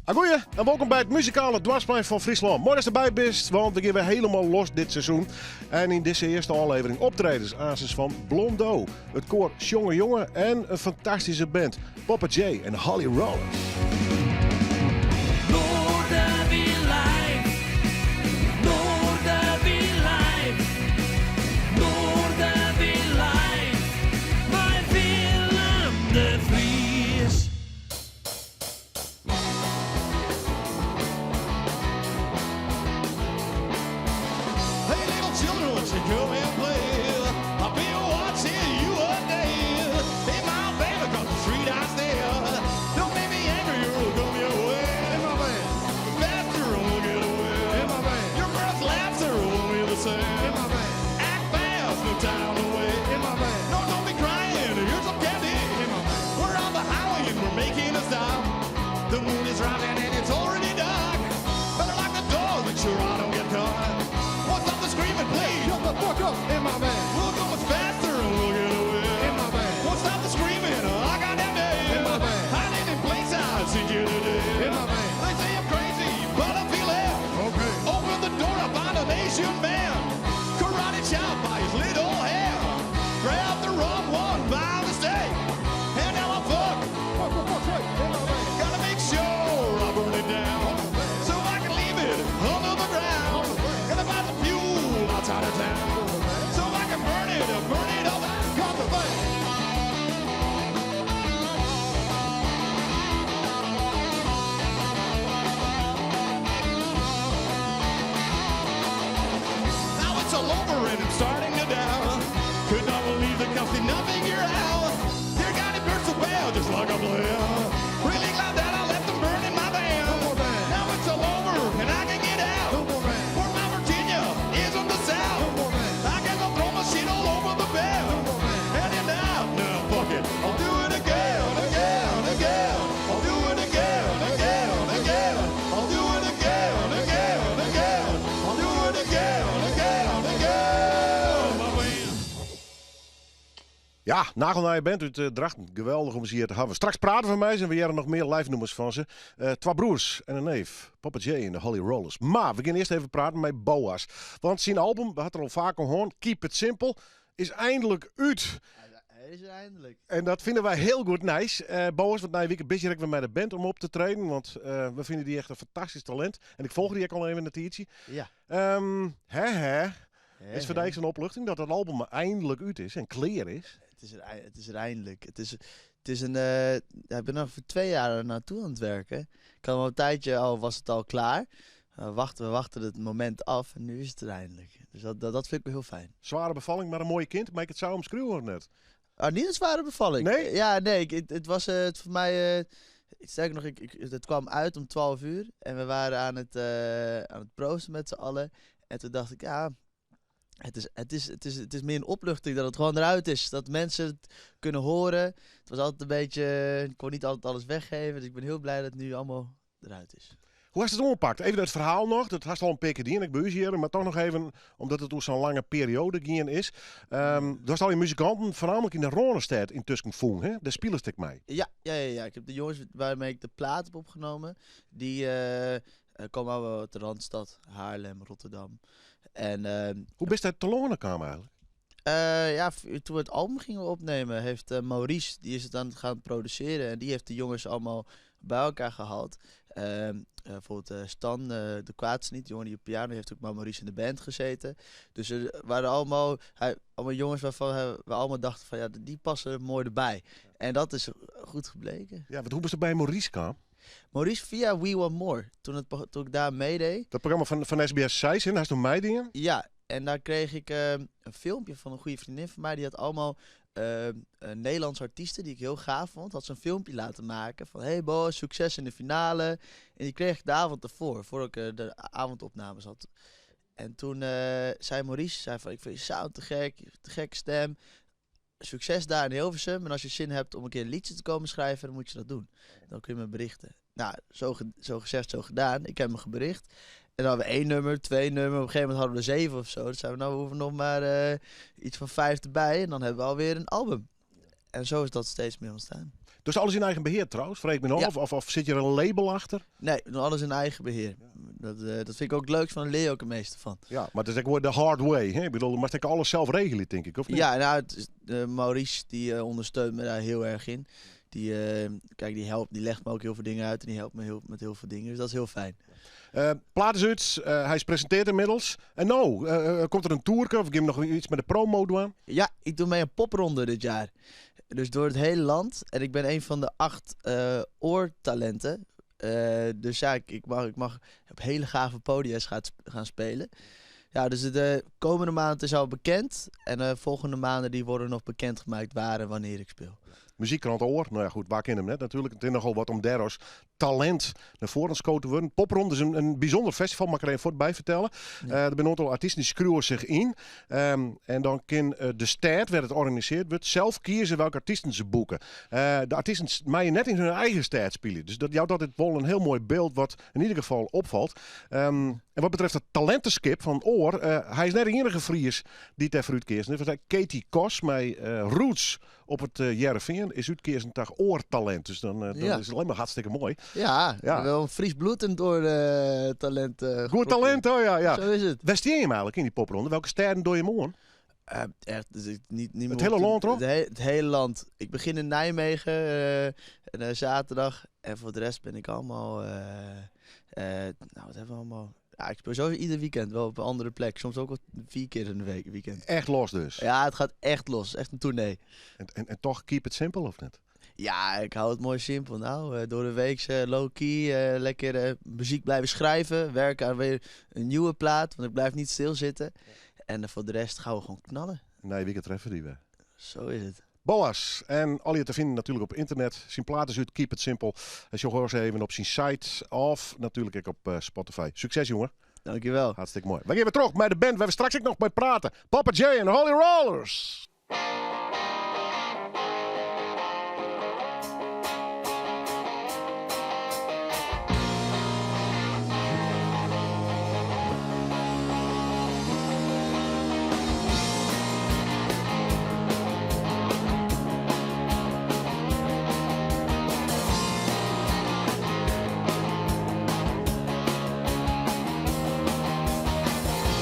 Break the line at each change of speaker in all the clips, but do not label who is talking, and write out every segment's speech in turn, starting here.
Agoeie en wolkom by it muzikale doarpsplein fan Fryslân. Moai datst derby bist, want we gean wer hielendal los dit seizoen. En yn dizze earste ôflevering optredens aansens fan Blondeau, it koar Sjonge Jonge en in fantastyske band, Poppa Jay en Holly Rollers. Ja, nagelnije band út eh, Drachten. Geweldich om se hjir te hawwen. Straks prate we mei se en we hearre noch mear live nûmers fan se. Eh, twa broers en in neef. Poppa Jay en de Holly Rollers. Mar we gean earst even praten mei Boaz. Want syn album, we ha it der al faak oer hân, Keep It Simple, is eindlik út.
Hy is er eindlik.
En dat fine wy hiel goed nijs. Uh, Boaz, want nije wike bist hjir ek wer mei de band om op te treden. Want uh, we fine dy echt in fantastysk talint. En ik folgje dy ek al even in tiidsje.
Ja.
Um, hè, hè. Is foar dy ek sa'n opluchting dat dat album eindlik út is en klear is?
Het is er, het is er eindelijk. Het is een, ja, ik ben er voor 2 jaar naartoe aan het werken. Ik had al een tijdje al, was het al klaar. We wachten het moment af en nu is het er eindelijk. Dus dat vind ik wel heel fijn.
Zware befalling, mar in moai kind. Mei ik it sa omskriuwe of net?
Oh, niet een zware bevalling.
Nee?
Ja, nee. Het was het voor mij... Sterker nog, het kwam uit om 12 uur. En we waren aan het proosten met z'n allen. En toen dacht ik, ja... Het is meer een opluchting dat het gewoon eruit is. Dat mensen het kunnen horen. Het was altijd een beetje... Ik kon niet altijd alles weggeven. Dus ik ben heel blij dat het nu allemaal eruit is.
Hoe hast it oanpakt? Even it ferhaal noch. Dat hast al in pear kear dien, ik by ús hjir. Mar dochs noch even, omdat it oer sa'n lange perioade gien is. Do hast al dy muzikanten, foarnaamlik yn de Rânestêd, yntusken fûn. Hè? Dêr spilest ek mei.
Ja. Ik heb de jongens waarmee ik de plaat heb opgenomen. Die komen allemaal uit de Randstad. Haarlem, Rotterdam. En,
Hoe bist dêr telâne kaam eigentlik?
Ja, toen we het album gingen opnemen, heeft Maurice, die is het aan het gaan produceren. En die heeft de jongens allemaal bij elkaar gehaald. Bijvoorbeeld Stan, de Kwaadsniet, de jongen die op piano heeft ook bij Maurice in de band gezeten. Dus er waren allemaal jongens waarvan we allemaal dachten van ja, die passen mooi erbij. En dat is goed gebleken.
Ja, want hoe bist do by Maurice kaam?
Maurice via We Want More. Toen ik daar meedeed.
Dat programma fan SBS 6, hè? Dêr hast doe meidien?
Ja, en daar kreeg ik in filmke fan in goede freondin fan my. Dy hat allegear Nederlânske artysten dy't ik hiel gaaf fûn. Hat se in filmke litten meitsjen fan hey Boaz, sukses yn de finale. En dy kreech ik de jûn derfoar, foardat ik de jûnsopnames hie. En toen sei Maurice, sei fan, ik fyn dy sa te gek, te gekke stim. Succes daar in Hilversum. En als je zin hebt om een keer een liedje te komen schrijven, dan moet je dat doen. Dan kun je me berichten. Nou, zo gezegd, zo gedaan. Ik heb hem gebericht. En dan hadden we één nummer, twee nummer. Op een gegeven moment hadden we er 7 of zo. Dus zeiden we, nou, we hoeven nog maar iets van 5 erbij. En dan hebben we alweer een album. En zo is dat steeds meer ontstaan.
Dus alles yn eigen behear trouwens, freegje ik my
Ja.
ôf. Of sit hjir in label achter?
Nee, we doen alles in eigen behear. Dat vind ik ook het leukst van, daar leer je ook het meeste van.
Ja, mar it is ek wol de hard way. Hè? Ik bedoel, do moatst ek alles sels regelje, tink ik, of net?
Ja, nou, het is, Maurice die ondersteunt me daar heel erg in. Die, kijk, die helpt, die legt me ook heel veel dingen uit en die helpt me met heel veel dingen. Dus dat is heel fijn.
Plaat is út, hy is presintearre ynmiddels. En no, komt der in toerke of gean je noch iets mei de promo dwaan?
Ja, ik doe mee een popronde dit jaar. Dus door het hele land. En ik ben een van de 8 oortalenten. Dus ja, ik mag op hele gave podia's gaan spelen. Ja, dus de komende maand is al bekend. En de volgende maanden die worden nog bekendgemaakt waar en wanneer ik speel.
Muziekkrant Oor, nou ja goed, wa kin him net natuerlik. It is nochal wat om dêr as talint nei foaren skood te wurden. Popronde is in bysûnder festival, moat ik der even fuort by fertelle. Der binne in oantal artysten dy skriuwe sich yn. En dan kin de stêd wêr't it organisearre wurdt sels kieze welke artysten se boeke. De artysten meie net yn hun eigen stêd spylje. Dus dat jout altyd wol in hiel moai byld wat yn ieder gefal opfalt. En wat betreft it talinteskip fan Oor, hy is net de iennige Fries dy't dêrfoar útkeazen is. Want Katie Kos mei Roots op it Hearrenfean is útkeazen ta Oortalint. Dus dan is it allinne mar hartstikke moai.
Ja, wol in Fries bloed en door talint
Goed talint, oh ja, ja.
Zo is het.
Wêr steane jim eigenlik yn dy popronde? Welke stêden dogge jim oan?
Echt, dus ik, niet, niet
Het
meer
hele
op
land, toch?
Het hele land. Ik begin in Nijmegen en zaterdag. En voor de rest ben ik allemaal... nou, wat hebben we allemaal? Ja, ik speel sowieso ieder weekend wel op een andere plek. Soms ook wel 4 keer in de week, weekend.
Echt los dus?
Ja, het gaat echt los. Echt een tournee.
En toch keep it simple, of net?
Ja, ik hou het mooi simpel. Nou, door de week, low-key, lekker muziek blijven schrijven. Werken aan weer een nieuwe plaat, want ik blijf niet stilzitten. En voor de rest gaan we gewoon knallen.
Nee, wie treffen die we.
Zo is het.
Boaz en al je te vinden natuurlijk op internet. Syn plaat is út, Keep It Simple. En sjoch eens even op syn site of natuerlik ek op Spotify. Sukses, jongen.
Dankjewel.
Hartstikke moai. We gean wer troch mei de band wêr't we straks ek noch mei prate. Poppa Jay en Holy Rollers.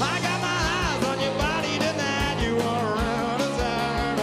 I got my eyes on your body tonight. You are around desire.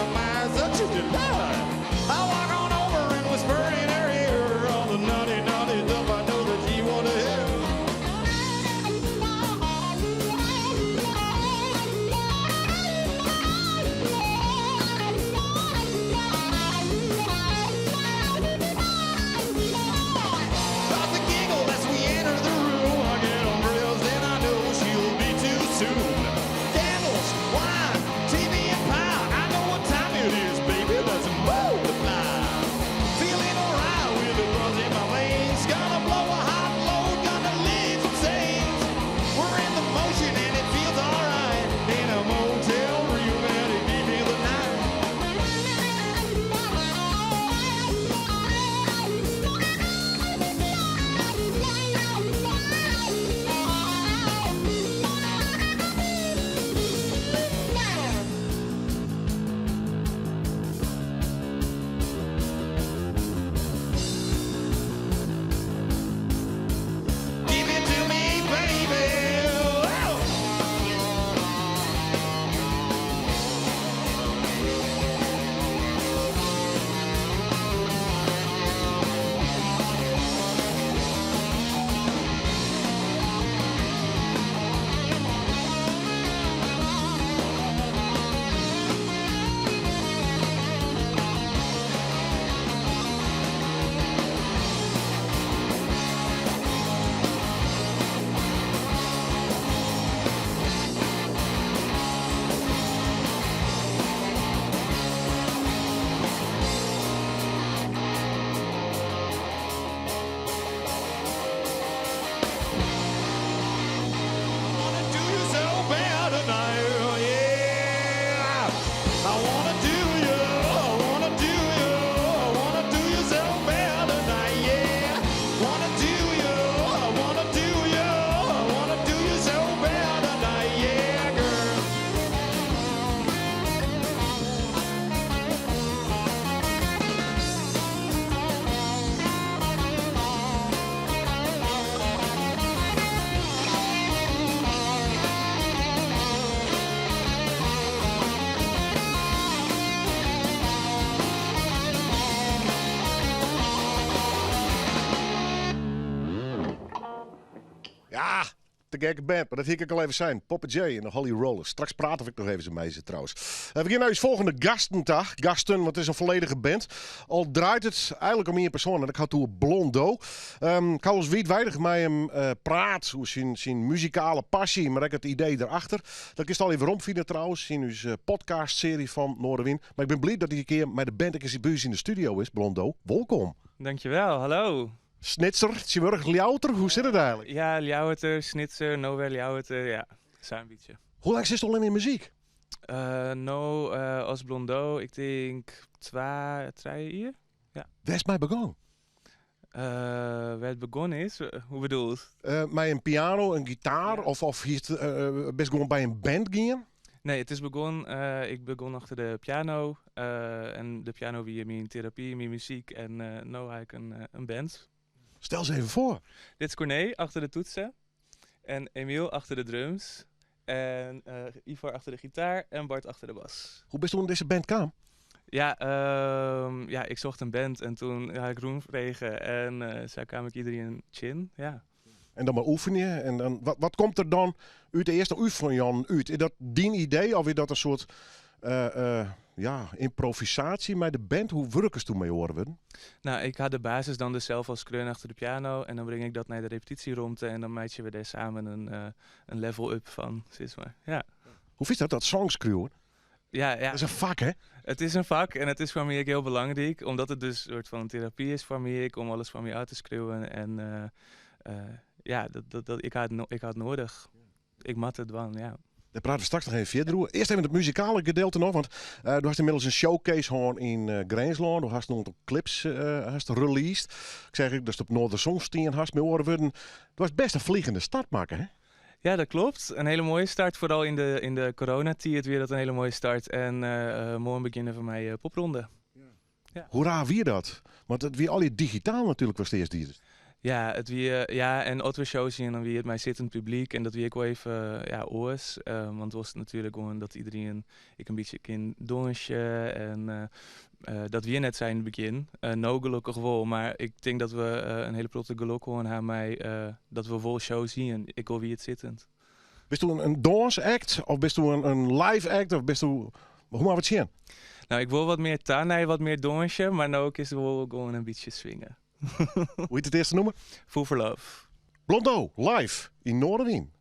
Ja, te gekke band, mar dat hie ik al even sein. Poppe Jay en de Holly Rollers. Straks prate ik noch even mei se trouwens. We gean nei ús folgjende gasten ta. Gasten, want it is in folledige band. Al draait it eigenlik om ien persoan en ik ha it oer Blondeau. Ik ha alris wiidweidich mei him praat oer syn muzikale passy, mar ek it idee derachter. Dat kinst allegear weromfine trouwens yn ús podcastsearje fan Noardewyn. Mar ik bin bliid dat hy in kear mei de band ek ris by ús yn de studio is. Blondeau, wolkom.
Dankjewel, hallo.
Snitser, tsjintwurdich Ljouwerter, hoe sit it eigenlik?
Ja, Ljouwerter, Snitser, no wer Ljouwerter, ja, sa in bytsje.
Hoe lang sitst al yn de muzyk?
No, as Blondeau, ik tink twa, trije jier, ja.
Wêr is it mei begûn?
Wêr't it begûn is? Hoe bedoelst?
Mei in piano, in gitaar of hiest, bist gewoan by in band gien?
Nee, it is begûn, ik begûn achter de piano en de piano wie myn terapy, myn muzyk en no ha ik in band.
Stel se even foar.
Dit is Corné achter de toetsen en Emiel achter de drums en Ivor achter de gitaar en Bart achter de bas.
Hoe bist oan dizze band kaam?
Ja, ja, ik socht in band en toen ha ik rûnfrege en sa kaam ik iderien tsjin, ja.
En dan mar oefenje. En dan, wat, wat komt der dan út de earste oefenjan út? Is dat dyn idee of is dat in soart ja, ymprovisaasje mei de band? Hoe wurkest mei oare wurden?
Nou, ik ha de basis dan dus sels al skreaun achter de piano en dan bring ik dat nei de repetysjeromte en dan meitsje we dêr samen in level up fan, sis mar. Ja.
Hoe fynst dat, dat songskriuwen?
Ja, ja.
Dat is in fak, hè?
It is in fak en it is foar my ek hiel belangryk, omdat it dus in soart fan terapy is foar my ek, om alles fan my ôf te skriuwen. En ja, dat, ik ha it, ik ha it nedich. Ik moat it dwaan, ja.
Dêr prate we straks noch even fierder oer. Earst even it muzikale gedeelte noch, want do hast ynmiddels in showcase hân yn Grinslân. Do hast in oantal clips hast released. Ik seach ek datst op Noorderzon stien hast, mei oare wurden. Do hast best in fliegende start makke, hè?
Ja, dat klopt. In hiele moaie start. Foaral yn de coronatiid wie dat in hiele moaie start. En moarn begjinne we mei Popronde.
Ja. Hoe raar wie dat? Want it wie allegear digitaal natuerlik watst earst diest.
Ja, it wie, ja, en as we shows hiene, dan wie it mei sittend publyk. En dat wie ek wol even, ja, oars. Want wolst natuerlik gewoan dat iderien ek in bytsje kin dûnsje. En dat wie net sa yn it begjin. No gelokkich wol, mar ik tink dat we in hiele protte gelok hân ha mei dat we wol shows hiene, ek al wie it sittend.
Bisto in dance act of bisto in live act of bisto, hoe moatte we it sjen?
No, ik wol wat mear ta nei wat mear dûnsje, mar no is it wol gewoan in bytsje swinge.
Hoe hjit it earste nûmer?
Fool for Love.
Blondeau, live yn Noardewyn.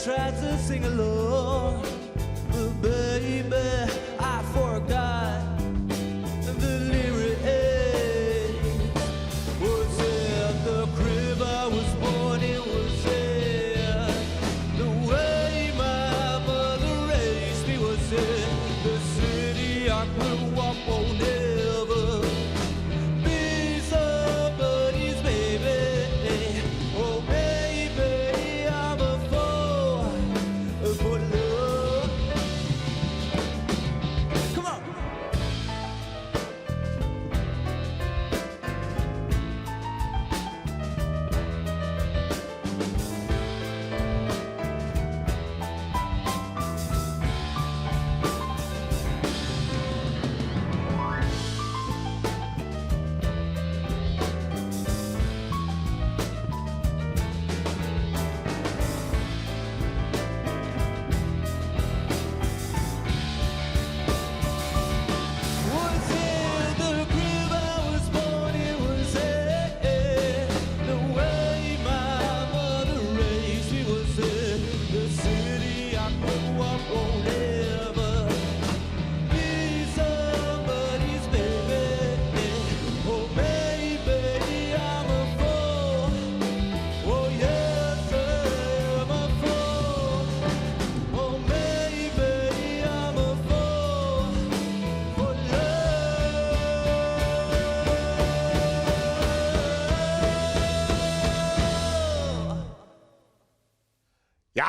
Tried to sing along, but baby.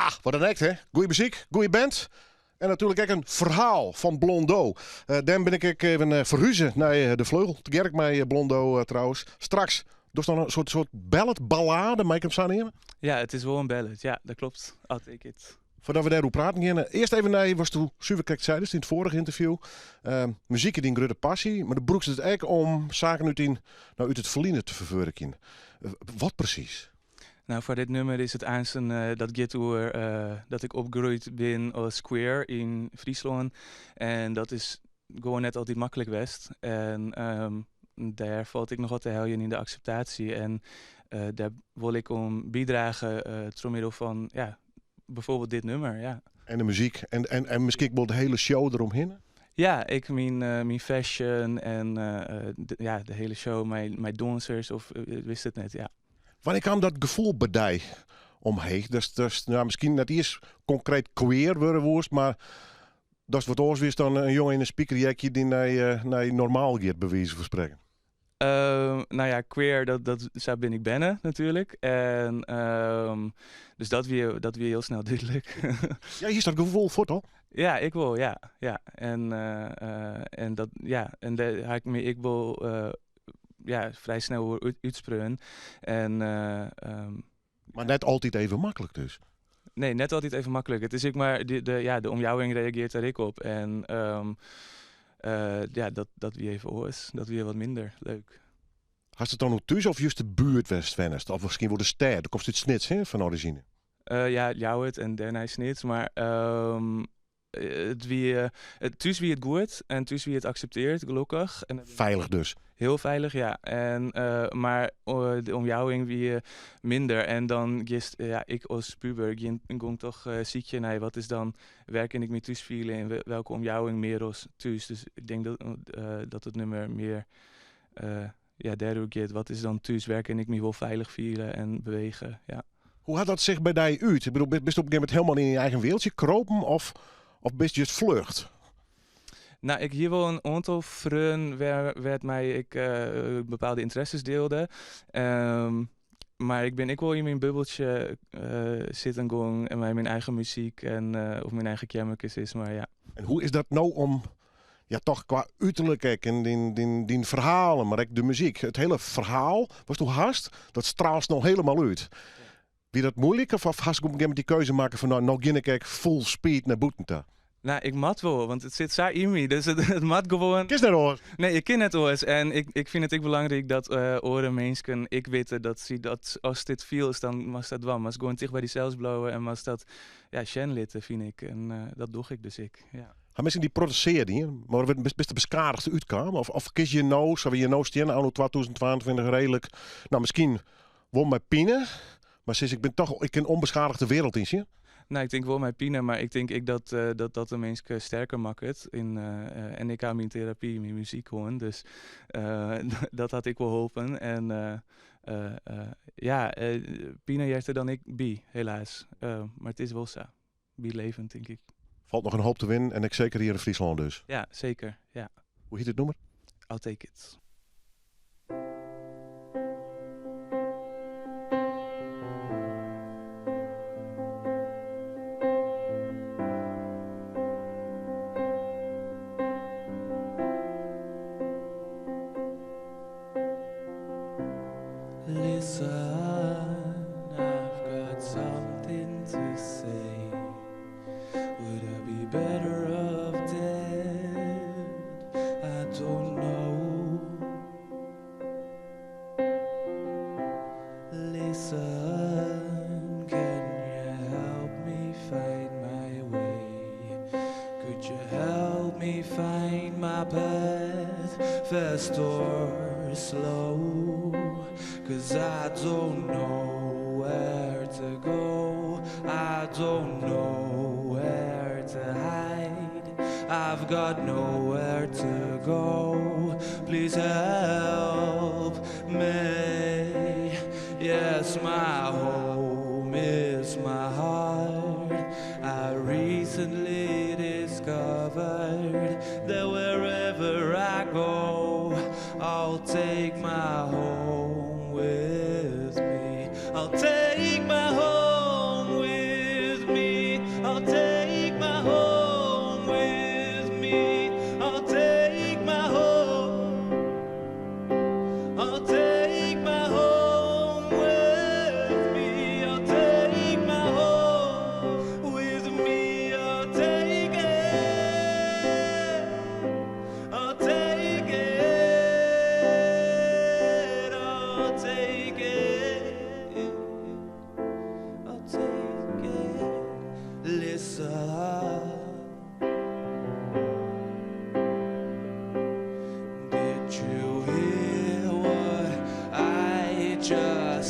Ja, wat in act hè. Goeie muzyk, goeie band. En natuerlik ek in ferhaal fan Blondeau. Uh, dêr bin ik ek even uh, ferhuze nei eh, de Vleugel. Tegearre mei Blondeau uh, trouwens. Straks, dus dan in soart, soart ballad, ballade, mei ik him sa neame?
Ja, it is wol in ballad. Ja, dat kloppet. I'll take it.
Foardat we dêroer praten geane, earst even nei watsto suver krekt seidest yn it foarige ynterview. Uh, muzyk is dyn grutte passy, mar do brûkst it ek om saken út, dyn, no, út it ferline te ferwurkjen. Uh, wat presys?
Nou, foar dit nûmer is it aansten uh, dat giet oer uh, dat ik opgroeid bin as queer yn Fryslân. En dat is gewoan net altyd maklik west. En dêr falt ek noch wat te heljen yn de akseptaasje. En uh, dêr wol ik oan bydrage troch middel fan ja, byfoarbyld dit nûmer. Ja.
En de muzyk en, en, en miskien wol de hiele show deromhinne?
Ja, ik, myn, myn fashion en de, ja, de hiele show mei, mei dansers of wist it net, ja.
Wannear kaam dat gefoel by dy omheech? Dus, no, miskien net iens konkreet queer wurde woest, mar datst wat oars wiest dan in jonge yn in spikerjekje dy't nei, nei normaal giet, by wize fan sprekken.
No ja, queer, dat, dat, sa bin ik berne natuerlik. En, dus dat wie hiel snel dúdlik.
Ja, hiest dat gefoel fuort al?
Ja, ik wol, ja. ja. En, en, dat, ja, en dêr ha ik my ek wol ja, frij snel oer útspreaun. En,
Mar net altyd even maklik dus?
Nee, net altyd even maklik. It is ek mar, de, de, ja, de omjouwing reagearret dêr ek op. En ja, dat, dat wie even oars. Dat wie wat minder leuk.
Hast it dan oer thús of just de buert wêr'tst wennest? Of miskien wol de stêd? Do komst út Snits, hè, fan orizjine?
Ja, Ljouwert en dêrnei Snits. Mar it wie, it, thús wie it goed en thús wie it akseptearre, gelokkich. En
Feilich dus?
Hiel feilich, ja. En, mar de omjouwing wie minder. En dan giest, ja, ik as puber gong dochs sykjen nei wat is dan, wêr kin ik my thús fiele, yn welke omjouwing mear as thús. Dus ik tink dat, dat it nûmer mear ja, dêroer giet. Wat is dan thús? Wêr kin ik my wol feilich fiele en bewege? Ja.
Hoe hat dat sich by dy út? Ik bedoel, bist op in gegeven momint hielendal yn dyn eigen wereldje kropen of, of bist just flecht?
No, ik hie wol in oantal freonen wêr, wêr't my ik bepaalde ynteresses dielde. Mar ik bin ek wol yn myn bubbeltsje sitten gong en mei myn eigen muzyk en op myn eigen keammerke sis mar, ja.
En hoe is dat no om, ja, toch kwa uterlik ek en dyn, dyn, dyn ferhalen, mar ek de muzyk, it hiele ferhaal watsto hast, dat straalst no hielendal út. Wie dat muoilik of, of hast op in gegeven momint dy keuze makke fan no, no gean ik ek full speed nei bûten ta?
No, ik moat wol, want it sit sa yn my. Dus it, it moat gewoan.
Kinst net oars?
Nee, ik kin net oars. En ik, ik fyn it ek belangryk dat oare minsken ek witte dat sy dat ast dit fielst, dan moatst dat dwaan. Moatst gewoan ticht by dysels bliuwe en moatst dat ja, sjen litte, fyn ik. En dat doch ik dus ek, ja.
Ha minsken dy protestearre dien, mar bist der beskadigd útkaam? Of, of kinst je no, sa we hjir no stean, anno 2022, reedlik, no, miskien wol mei pine, mar sis ik bin toch, ik kin ûnbeskadigd de wereld yn sjen?
No, ik tink wol mei pine, mar ik tink ek dat dat, dat de minske sterker makket. Yn, en ik ha myn terapy, myn muzyk hân, dus dat hat ek wol holpen. En ja, pine heart der dan ek by, helaas. Mar it is wol sa. By leven, tink ik.
Falt noch in hoop te winnen en ek seker hjir yn Fryslân dus.
Ja, seker. Ja.
Hoe hjit it nûmer?
I'll take it. Listen, I've got something to say. Would I be better off dead? I don't know. Listen, can you help me find my way? Could you help me find my path, fast or slow? 'Cause I don't know where to go. I don't know where to hide. I've got nowhere to go. Please help me. Yes, my home is my heart. I recently discovered that wherever I go, I'll take my home with me. I'll take my home with me.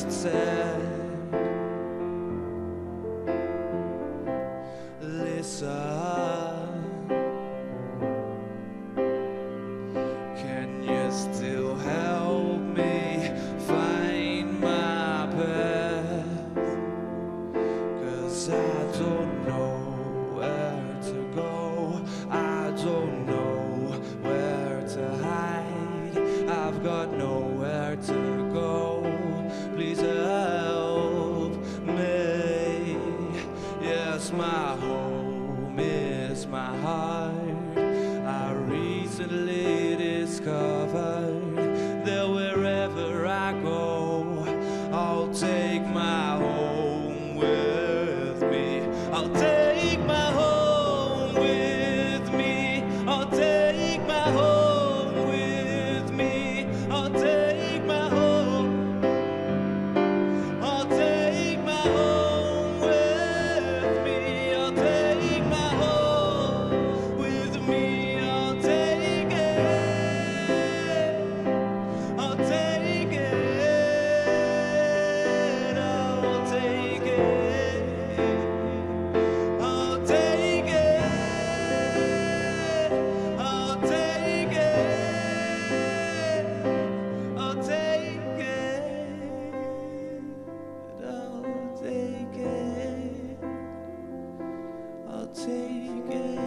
just said. Listen, can you still help me find my path? 'Cause I don't know where to go. I don't know where to hide. I've got nowhere to go. Please help me. Yes, my home is my heart. I recently discovered that wherever I go, I'll take my home with me. I'll take my home with me. I'll take my home with me. I'll take my home. I'll take my home with me. I'll take my home with me. I'll take it. I'll take it. I'll take it. I'll take it. I'll take it. I'll take it. I'll take it. I'll take it.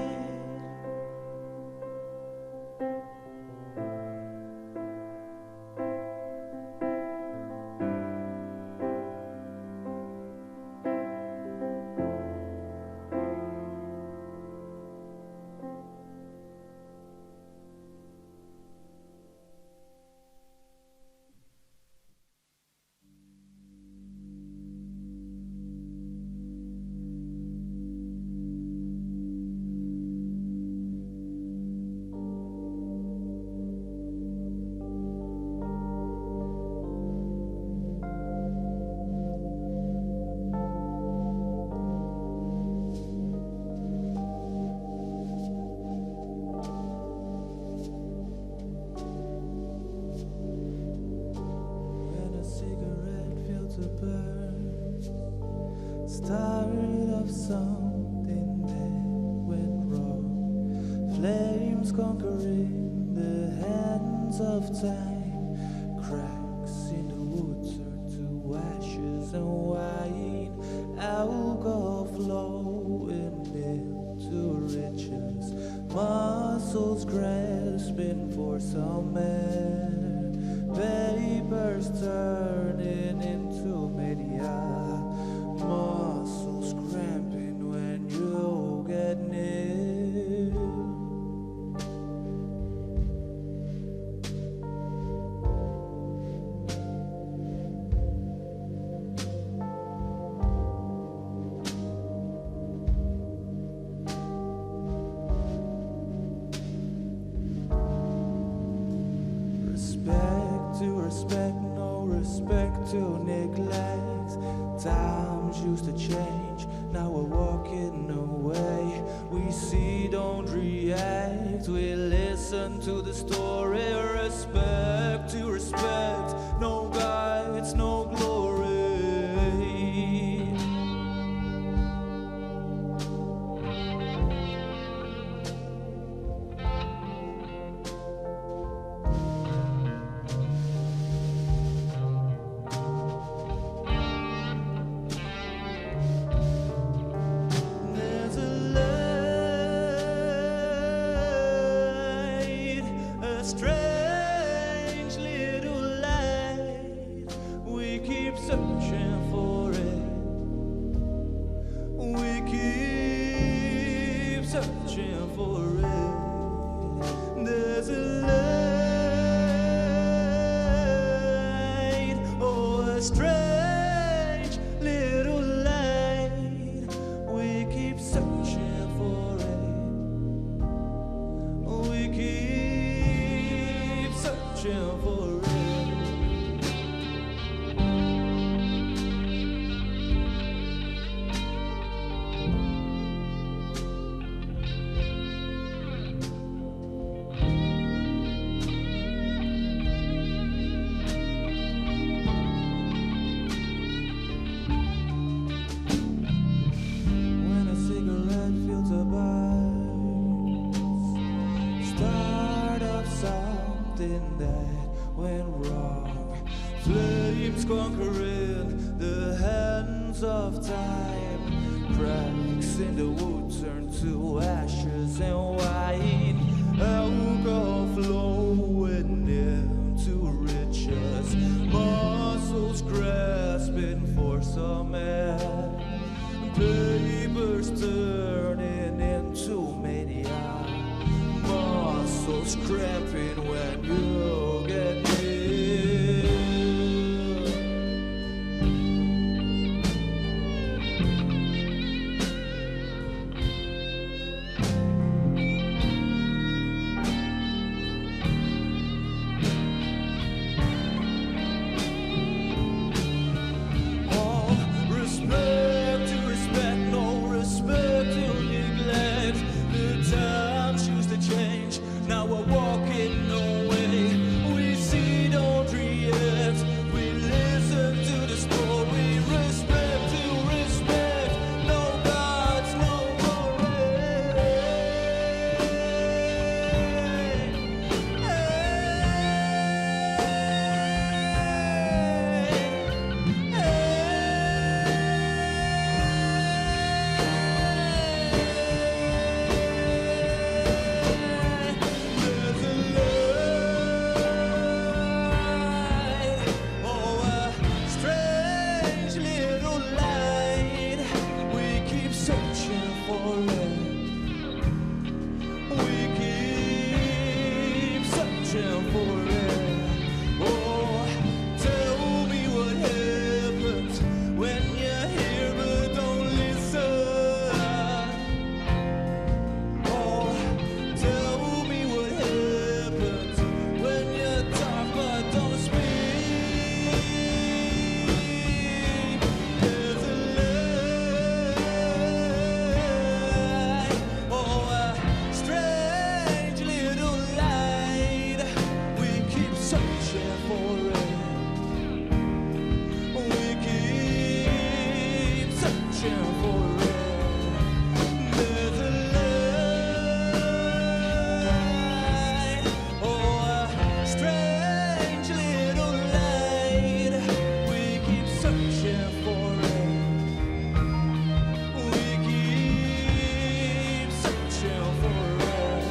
When a cigarette filter burns, start of something that went wrong. Flames conquering the hands of time, cracks in the wood turn to ashes and wine, alcohol flowing into riches, muscles grasping for some air, papers turning into media, muscles cramping when you get near. Respect to respect, no respect to neglect. Times used to change, now we're walking away. We see, don't react, we listen to the story. Respect to respect, no guides, no glory. There's a light, a strange little light.
Something that went wrong. Flames conquering the hands of time. Cracks in the wood turn to ashes and wine. Alcohol flowing into riches. Muscles grasping for some air. Papers turning into mania. Muscles cramping when you get near. All respect to respect, no respect to neglect. The times used to change, now we're walking away. We see, don't react. We listen to the story. Respect to respect, no gods, no There's a light, oh, a strange little light. We keep searching for it. We keep searching for it. Oh, tell me what happens when you hear but don't listen. Oh, tell me what happens when you talk but don't speak. There's a light, oh, a strange little light. We keep searching for it. We keep searching for it. There's a light, oh, a strange little light. We keep searching for it. We keep searching for it.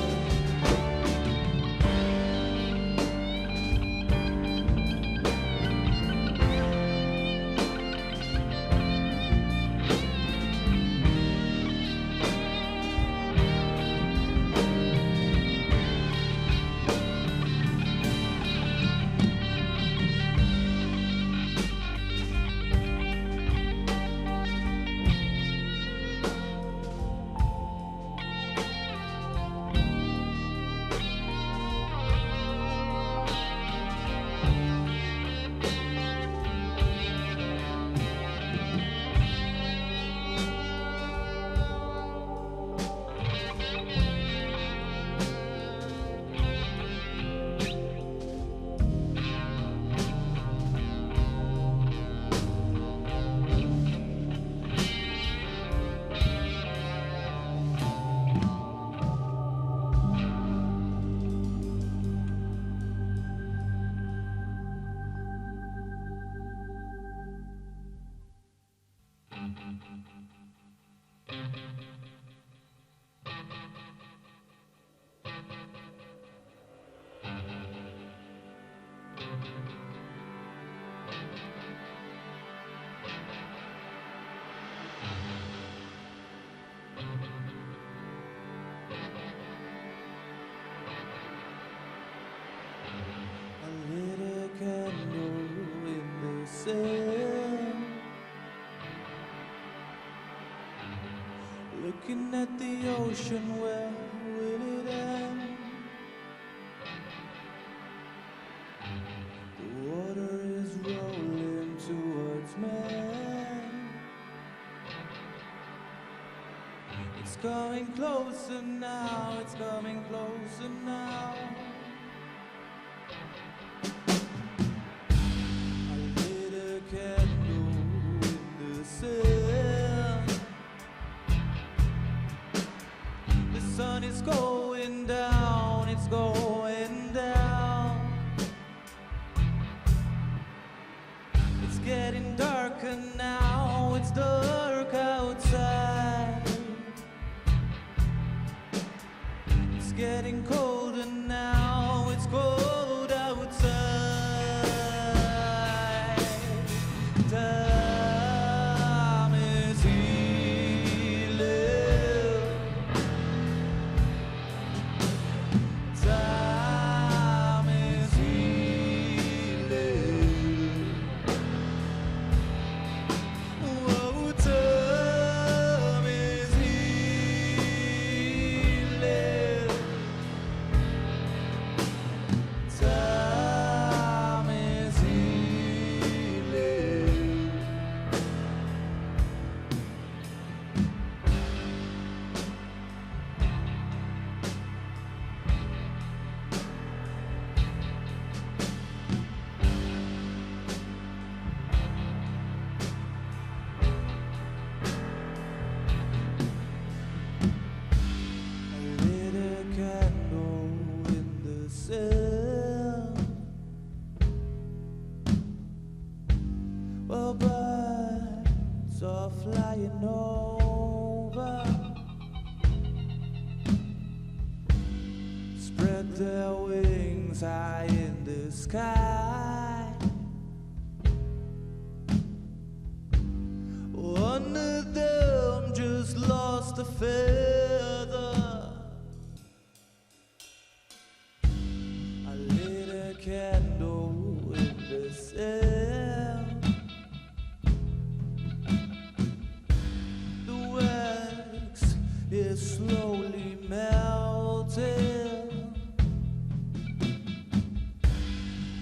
I lit a candle in the sand, looking at the ocean, where will it end? The water is rolling towards me. It's coming closer now, it's coming closer now. I lit a candle in the sand. The sun is going down, it's going down. getting colder now, it's cold outside. Time is healing. Time is healing. Oh, time is healing. Time is healing. I lit a candle in the cell. Well, birds are flying over. Spread their wings high in the sky. One of them just lost a feather. I lit a candle in the cell. The wax is slowly melting.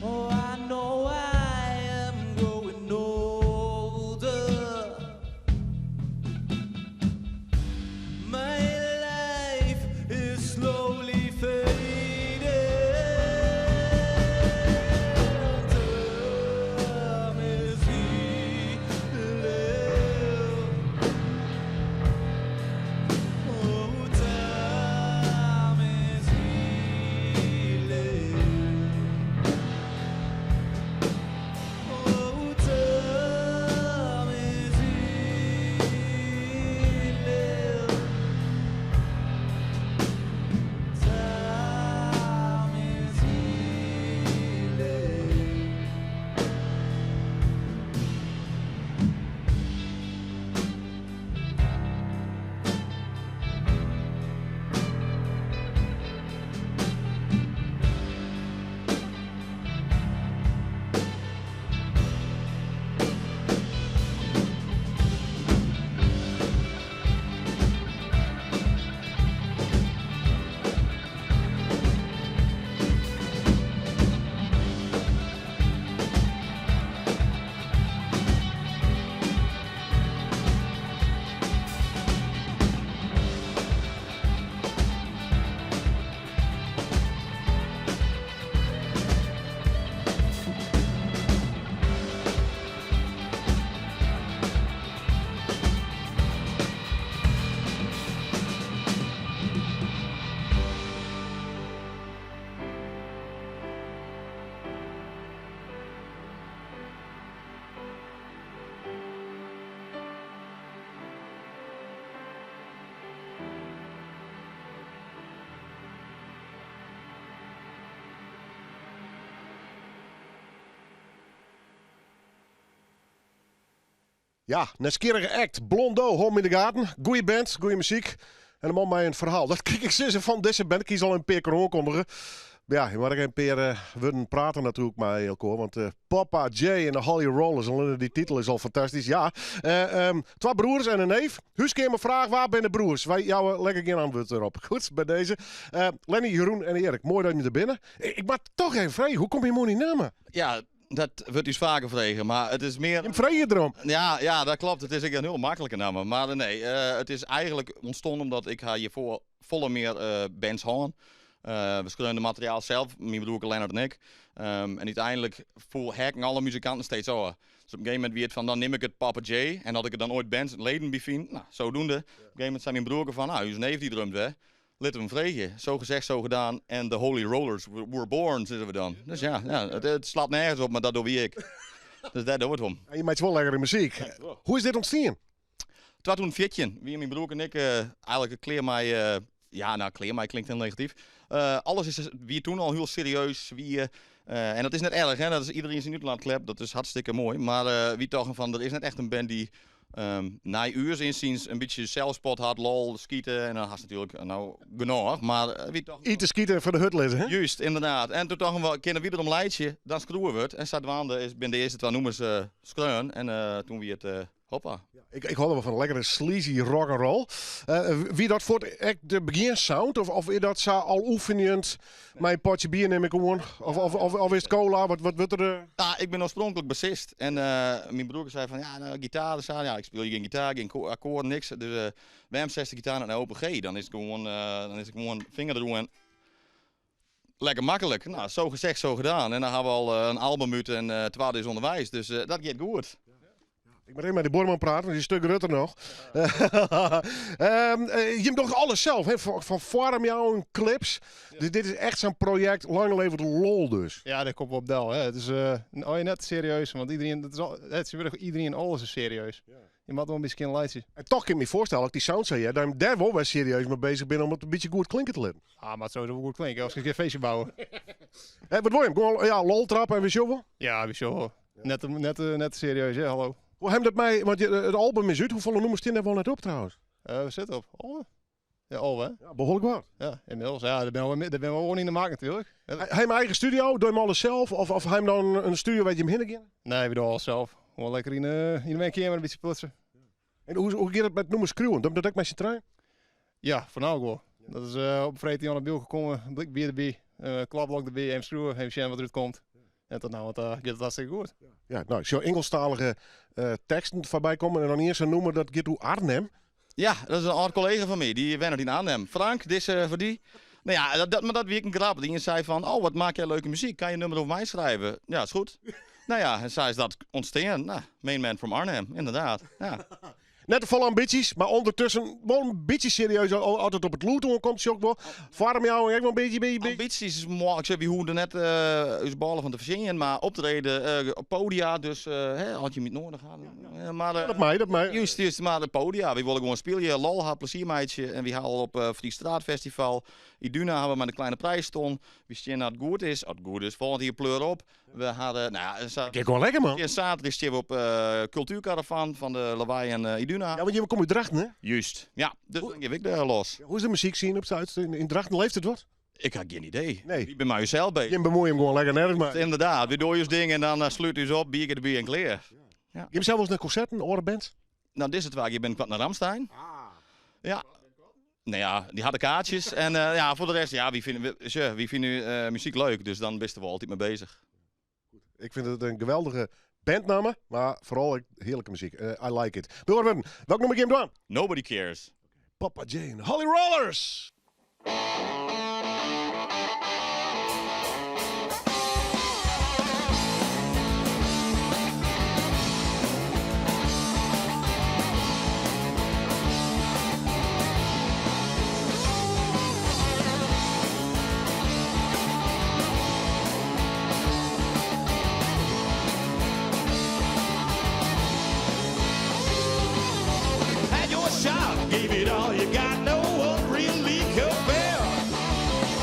Oh, I know I am growing older. My life is slowly fading. Time is healing. Oh, time is healing. Oh, time is healing. Time is healing.
Ja, nijsgjirrige act. Blondeau, hâld 'm yn de gaten. Goeie band, goeie muzyk. En in man mei in ferhaal. Dat kin ik sizze fan dizze band. Ik hie se al in pear kear oankundige. Mar ja, je moatte ek in pear wurden prate natuerlik mei elkoar. Want Poppa Jay en de Holly Rollers, allinne dy titel is al fantastysk. Ja, twa broers en in neef. Húskeamerfraach, wa binne de broers? Wy jouwe lekker gjin antwurd derop. Goed, by dizze. Lenny, Jeroen en Erik, moai dat jim der binne. Ik moat toch even freegje, hoe komme jim oan dy namme?
Ja, dat wurdt ús faker frege, mar it is mear...
Jim freegje derom.
Ja, ja, dat kloppet. It is ek in hiel maklike namme. Mar nee, it is eigenlik ûntstien omdat ik ha hjirfoar folle mear bands hân. We skreaunen materiaal sels, myn broerke Lennart en ik. En úteinlik foel heakken alle muzikanten steeds ôf. Dus op in gegeven momint wie it fan, dan nim ik it Papa Jay. En as ik der dan oait bandleden by fyn, no, zodoende. Op in gegeven momint sei myn broerke fan, no, ús neef dy drumt wer. Litte we him freegje. Zo gezegd, zo gedaan. En de Holy Rollers were born, sizze we dan. Dus ja, ja it slacht nergens op, mar dat dogge wy ek. Dus dêr dogge we it om.
Ja, je meitsje wol lekkere muzyk. Hoe is dit ûntstien?
2014 wie myn broerke en ik eigenlik klear mei. Ja, nou, klear, maar klinkt heel negatief. Alles is, wie toen al heel serieus, wie, en dat is net erg, hè? Dat is iedereen zijn uitlaatklep, dat is hartstikke mooi. Maar wie toch van, er is net echt een band die na uur inziens een beetje zelfspot had, lol, skieten. En dan had ze natuurlijk nou genoeg, maar wie toch...
Eten skieten voor de hut liggen, hè?
Juist, inderdaad. En toen dachten we, kunnen we er om leidje, dan schroeven we het. En Sadwaande is binnen de eerste twee noemers skreun. En toen wie het... Hoppa.
Ja, ik hou wel van een lekkere sleazy rock and roll. Wie dat voor echt de begin sound of is dat zo al oefenend? Mijn potje bier neem ik gewoon. Of is het cola? Wat wordt er?
Nou, ik ben oorspronkelijk bassist en mijn broer zei van ja, nou, gitaar. Dus, ja, ik speel geen gitaar, geen akkoord, niks. Dus waarom 60 gitaar naar open G? Dan is het gewoon vinger erover en lekker makkelijk. Nou, zo gezegd, zo gedaan. En dan hebben we al een album uit en 12 is onderwijs. Dus dat gaat goed.
Ik moet even met de boorman praten, want die is een stuk rutter nog. Je hebt toch alles zelf, hè? Van vorm jou en clips. Ja. Dus dit is echt zo'n project, lang leven de lol dus.
Ja, dat komt op del. Hè. Het is net serieus, want iedereen, het is al, het is iedereen alles is serieus. Ja. Je moet wel een beetje een lijstje.
En toch kan ik me voorstellen, als ik die sound zei, hè, daar wel wij serieus mee bezig ben om het een beetje goed klinken te laten.
Ah, maar het zou zo goed klinken, als ik een keer feestje bouwen.
Hey, wat wil je hem? Gewoon ja, lol trappen en we showen?
Ja, we showen. Ja. Net serieus, hè, hallo.
Hoe hebben dat mij, want het album is uit, hoeveel nummers staan daar wel net op trouwens?
We zitten op Alwe. Ja, Alwe.
Ja, behoorlijk wat.
Ja, inmiddels. Ja, daar ben we gewoon in de markt natuurlijk.
Hij heeft eigen studio, doe je hem alles zelf? Of hij hem dan een studio waar je hem heen gaat?
Nee, we doen alles zelf. Gewoon lekker in de kamer een beetje plutsen.
En hoe gaat het met nummers schreeuwen? Doe dat ook met zijn trein?
Ja, voornamelijk wel. Ja. Dat is op vreet aan de biel gekomen, blik bier erbij, klapblok erbij, even schreeuwen, even zien wat eruit komt. En tot nou, want gaat het hartstikke goed.
Ja, nou, ik zie Engelstalige teksten voorbij komen en dan eerst een noemen dat gaat hoe Arnhem.
Ja, dat is een oud collega van mij, die wennet in Arnhem. Frank, dit is voor die. Nou ja, maar dat wie ik een grap. Die zei van, oh, wat maak jij leuke muziek? Kan je een nummer over mij schrijven? Ja, is goed. Nou ja, en zij is dat ontstaan. Nou, main man from Arnhem, inderdaad. Ja.
Net de volle ambities, maar ondertussen wel een beetje serieus. Altijd op het loot komt ze ook wel. Vorm jou en ik wel een beetje.
Ambities is mooi. Ik zeg, wie hoorde net is ballen van te verzinnen, maar optreden op podia, dus had je niet nodig gehad. Ja, maar,
dat mij.
Juist, maar de podia. We willen gewoon spelen. Lol, haar plezier meidje. En we halen op Fries Straatfestival. Iduna hebben we maar de kleine prijs stond. We zien dat het goed is. Als het goed is, volgend hier pleur op. We hadden, nou ja,
kijk wel lekker man.
Zaterdag zitten we op Cultuurcaravan van de Lawaai en Iduna.
Ja, want je komt uit Drachten, hè?
Juist. Ja, dus dan geef ik daar los.
Hoe is de muziek zien op Zuid? In Drachten leeft het wat?
Ik heb geen idee.
Nee.
Ik ben maar jezelf bezig.
Je bemoeit hem gewoon lekker nergens maar.
Inderdaad, we doen je ding en dan sluit u op, bier erbij en kleer. Ja.
Ja. Je hebt zelf wel eens naar concerten, orenband?
Nou, dit is het waar. Je bent kwart naar Ramstein. Ah. Ja. Nou ja, die hadden kaartjes. En ja, voor de rest, ja, wie vindt nu muziek leuk? Dus dan wisten we altijd mee bezig.
Ik vind het een geweldige bandnamen, maar vooral heerlijke muziek. I like it. Bill, welk nummer game doen?
Nobody Cares.
Papa Jane, Holly Rollers!
Gave it all you got, no one really compared.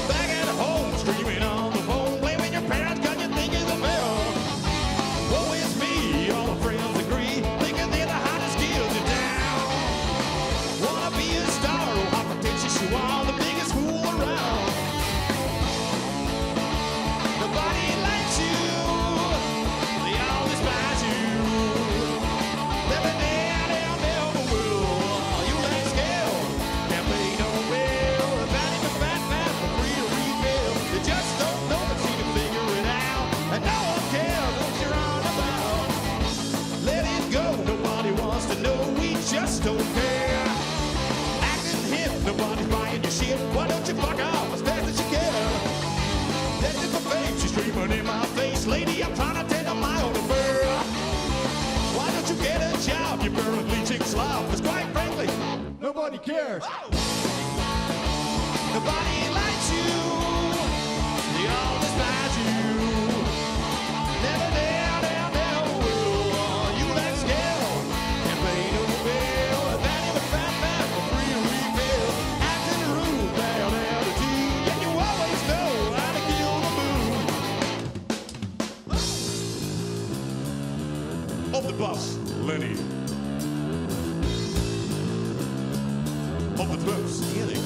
Back at home, screaming on the phone, blaming your parents 'cause you think it's a fail. Woe is me, all the friends agree, thinking they're the hottest skills in town. Wanna be a star, oh how pretentious you are, the biggest fool around. Nobody likes you, they all despise you. Never did and never will. You like skill, can't play no will. Fatty the fat man for free to refill. They just don't know but seem to figure it out. And no one cares what you're on about. Let it go, nobody wants to know. We just don't care. Acting hip, nobody's buying your shit. Why don't you fuck off as fast as you can? Destined for fame, she's screaming in my face. Lady, I'm trying to tend to my own affair. Why don't you get a job? You burn bleaching slob. 'Cause quite frankly,
nobody cares.
Nobody likes you. They all despise you. Never did and never will. You lack skill. Can't pay no bill. Fatty the fat man for free to refill. Acting rude,
bas, Lenny. Op de drums, Erik.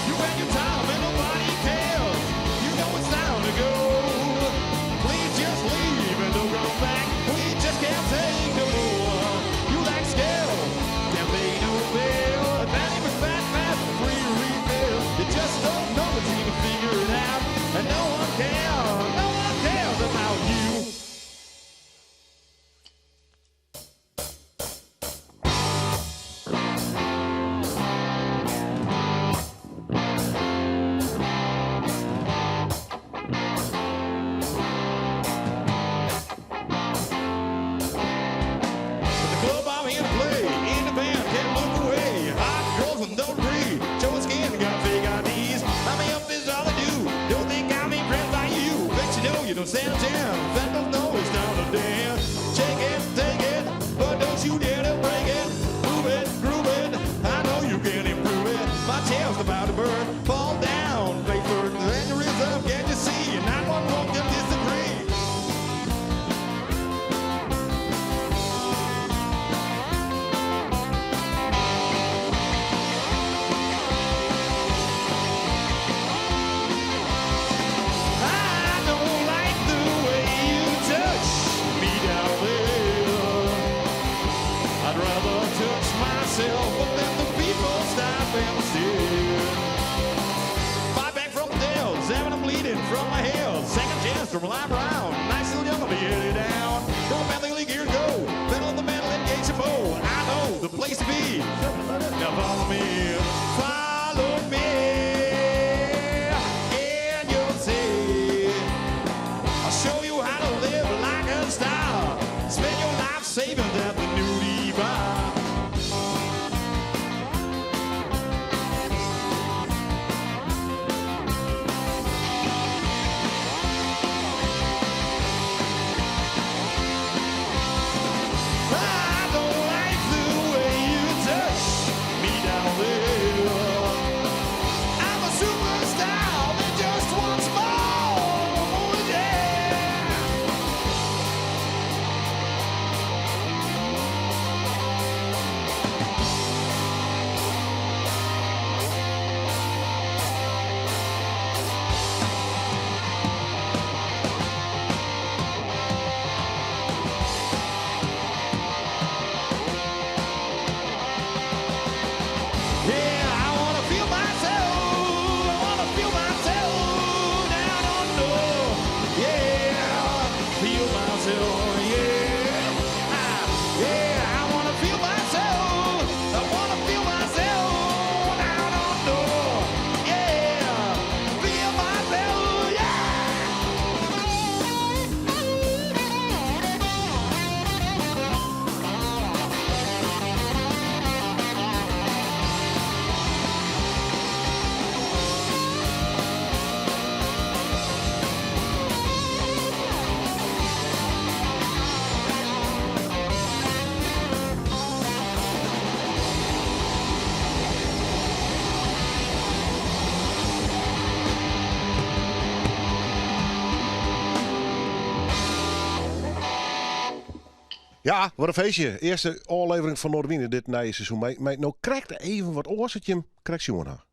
You had your time and nobody cares. You know it's time to go. Please just leave and don't come back. We just can't take no more. You lack skill, can't pay no bill. Fanny was fat, fast, free refill. You just don't know what you can figure it out. And no one cares, no one cares about you. But the club I'm here to play, in the band, can't look away. Hot girls with no degree, showing skin, got fake IDs. I'm up is all I do. Don't think I'm impressed by you. Bet you know you don't stand a chance. That don't know it's down to dance. Shake it, take it, but don't you dare to break it. Move it, groove it. I know you can improve it. My tail's about to burn. Fall down, play for the rhythm. Can't you see? Not one won't can disagree. I don't like the way you touch me down there. I'd rather touch myself, but let the people stop and stare. Five back from the tail, seven I'm bleeding from my head. Second chance from live round, nice little young, I'll be headed down. Go family league, here go. Metal in the metal, engage the foe. I know the place to be. Now follow me, follow me, and you'll see. I'll show you how to live like a star. Spend your life savings at the nudie bar. I don't like the way you touch me down there. I'm a superstar that just wants more. Yeah. Yeah, I wanna feel myself. I wanna feel myself down on the Yeah, feel myself. Yeah, yeah, I wanna feel myself. I wanna feel myself down on the Yeah, feel myself. Yeah.
Ja, wat in feestje. Earste ôflevering fan Noardewyn dit nije seizoen. Mar no krekt even wat oars dat jim krekt sjoen ha.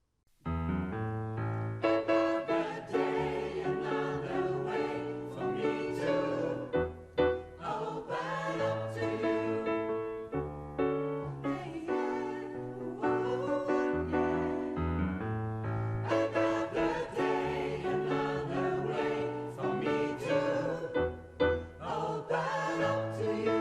Open up to you.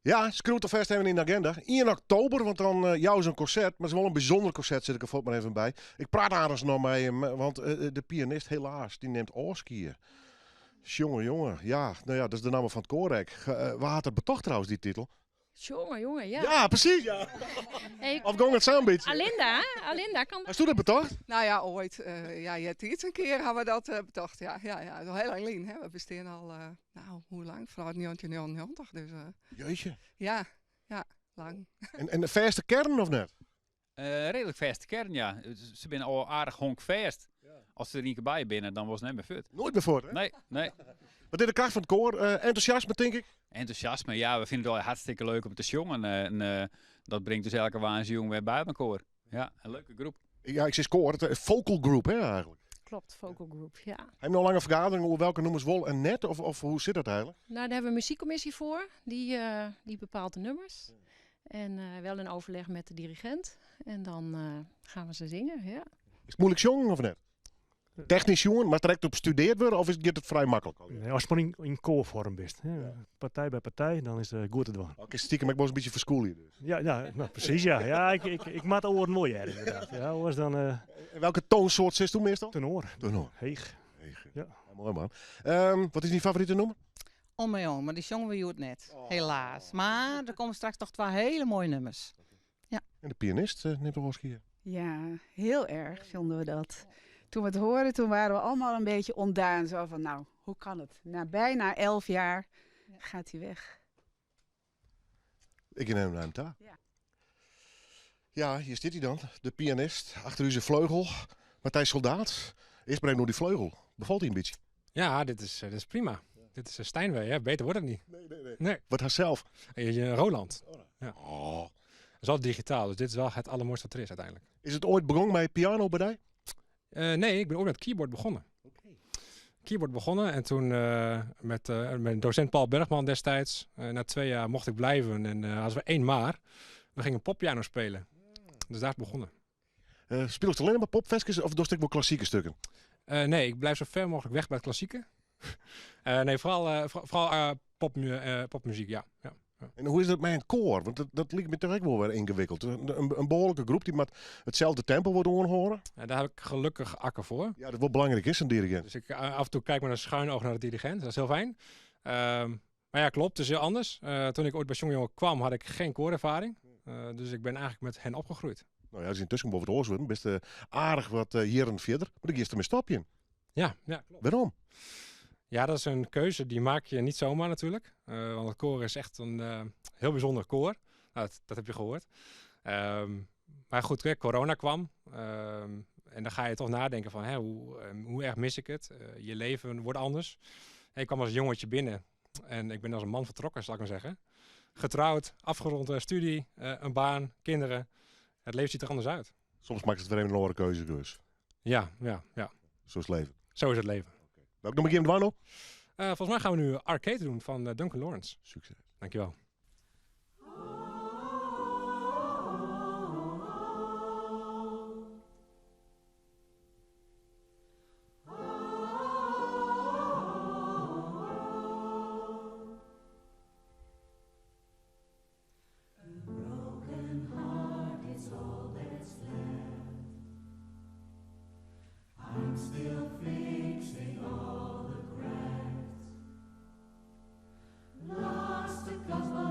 Ja, skriuw it alfêst even yn de agenda. Ien oktober, want dan eh, jouwe se in konsert. Mar it is wol in bysûnder konsert, sit ik der fuort mar even by. Ik praat aardich noch mei him, want eh, de pianist helaas, dy nimt ôfskie. Sjonge jonge, ja, no ja, dat is de namme fan it koar ek. Eh, wa hat dat betocht trouwens, dy titel?
Sjonge jonge, ja.
Ja, presys, ja.
Hey,
Of gong it sa in bytsje?
Alinda, Alinda kan.
Hasto dat betocht?
Nou ja, oait. Uh, ja, eartiids in kear ha we dat uh, betocht. Ja, ja, ja. Dat is al hiel lang lyn. Hè. We bestean al, uh, nou, hoe lang? Fanôf 1999. Dus,
Jeetje.
Ja, ja, lang.
En, en de fêste kearn of net?
Reedlik fêste kearn, ja. Se binne al aardich honkfêst. As se der ien kear by binne, dan wolle se net mear fuort.
Noait mear fuort, hè?
Nee, nee.
Wat is de kracht fan it koar? Entûsjasme, tink ik?
Entûsjasme, ja. We fine it al hartstikke leuk om te sjongen. En dat bringt ús elke woansdeitejûn wer by mekoar. Ja, in leuke groep.
Ja, ik sis koar, it vocal group, hè, eigentlik?
Klopt, vocal group, ja.
Ha jim no lange fergaderingen oer welke nûmers wol en net? Of, of hoe sit dat eigentlik?
Nou, daar hebben we een muziekcommissie voor. Die, die bepaalt de nummers. En wel in overleg met de dirigent. En dan gaan we ze zingen, ja.
Is it muoilik sjongen of net? Technysk sjoen, moat der ek op studearre wurde of is, giet it frij maklik?
Nee, ast mar yn, yn koarfoarm bist. Hè. Partij by partij, dan is it goed te dwaan.
Oké, stikem ek wolris in bytsje ferskûlje dus.
Ja, ja nou, presys ja. Ja, ik, ik, ik moat de oaren wol hearre ynderdaad. Ja, oars dan...
En welke toonsoart sitsto meastal?
Tenor.
Tenor.
Heech.
Heech.
Ja.
Ja, moai man. Um, wat is dyn favorite nûmer?
On My Own, mar dy sjonge we hjoed net, helaas. Mar der komme straks noch twa hiele moaie nûmers. Ja.
En de pianist uh, nimt ôfskie.
Ja, heel erg vonden we dat. Toen we het hoorden, toen waren we allemaal een beetje ontdaan. Zo van, nou, hoe kan het? Na bijna 11 jaar gaat hij weg.
Ik neem hem ta.
Ja.
Ja, hier zit hij dan, de pianist, achter u zijn vleugel. Matthijs Soldaat. Eerst maar even door die vleugel. Befalt hij een beetje?
Ja, dit is, dit is prima. Dit is Steinway, hè? Beter wordt het niet.
Nee, nee, nee.
nee.
Wat haar zelf?
Roland. Ja.
Oh.
Het is al digitaal, dus dit is wel het allermooiste wat er is uiteindelijk.
Is it oait begûn mei piano by dy?
Nee, ik ben ooit met keyboard begonnen. Keyboard begonnen en toen met mijn docent Paul Bergman destijds. Na 2 jaar mocht ik blijven en hadden we één maar. We gingen poppiano spelen. Dus daar is het begonnen.
Spylest allinnich mar popferskes of dochst ek wol klassike stikken?
Nee, ik blijf zo ver mogelijk weg bij het klassieke. Nee, vooral popmuziek, ja. Ja.
En hoe is dat mei in koar? Want dat liket my toch ek wol wer yngewikkeld. In behoarlike groep dy't moat itselde tempo wol oanhâlde.
Ja, daar heb ik gelukkig Akke voor.
Ja, dat wol belangryk is, in dirigint.
Dus ik af en toe kijk met een schuin oog naar de dirigent. Dat is heel fijn. Maar ja, klopt. Het is heel anders. Toen ik ooit bij Sjonge Jonge kwam, had ik geen koorervaring. Dus ik ben eigenlijk met hen opgegroeid.
Nou ja, is yntusken wol wat oars wurden. Bist aardich wat jierren fierder. Mar dan giest dermei stopjen.
Ja, klopt.
Wêrom?
Ja, dat is een keuze die maak je niet zomaar natuurlijk. Want het koor is echt een heel bijzonder koor. Nou, dat heb je gehoord. Maar goed, hè, corona kwam. En dan ga je toch nadenken van, hè, hoe erg mis ik het? Je leven wordt anders. Ik kwam als jongetje binnen en ik ben als een man vertrokken, zal ik maar zeggen. Getrouwd, afgeronde studie, een baan, kinderen. Het leven ziet er anders uit.
Soms maakt it wer even in oare keuze dus.
Ja.
Zo is it leven.
Zo is het leven.
Welk nûmer gean we dwaan no?
Volgens mij gaan we nu Arcade doen van Duncan Lawrence.
Sukses.
Dankjewel.
Broken heart is all that's left. I'm still fixing all the cracks. Lost a couple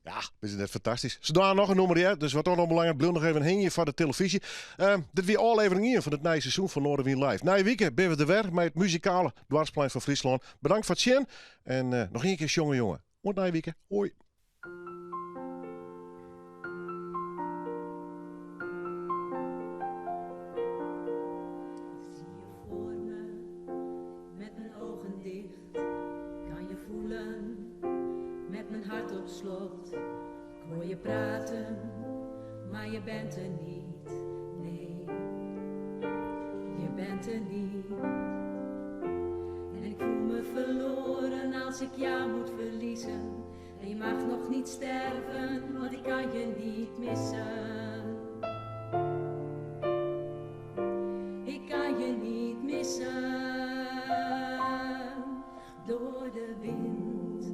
Ja, is it net fantastysk? Se dwaan noch in nûmer, hear, dus wat dat oanbelanget bliuw noch even hingjen foar de telefyzje. Dit wie ôflevering ien fan it nije seizoen fan Noardewyn Live. Nije wike binne we der wer mei it muzikale doarpsplein fan Fryslân. Bedankt foar it sjen en noch ien kear sjonge jonge. Oant nije wike. Hoi.
Ik zie je voor me met mijn ogen dicht. Kan je voelen met mijn hart op slot. Ik hoor je praten, maar je bent er niet. Nee, je bent er niet. En ik voel me verloren als ik jou moet verliezen. En je mag nog niet sterven, want ik kan je niet missen. Ik kan je niet missen. Door de wind,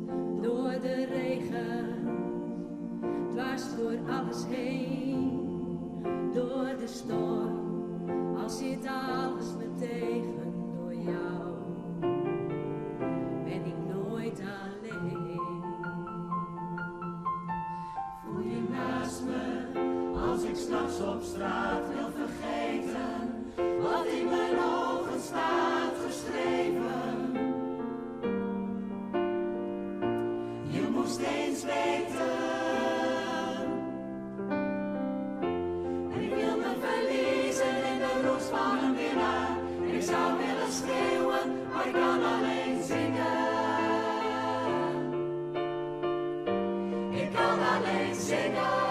door de regen, dwars door alles heen. Door de storm, al zit alles me tegen. Door jou ben ik nooit alleen. Voel je naast me als ik 's nachts op straat wil vergeten wat in mijn ogen staat geschreven. Je moest eens weten. En ik wil me verliezen in de roes van een winnaar. En ik zou willen schreeuwen, maar ik kan alleen zingen. Ik kan alleen zingen.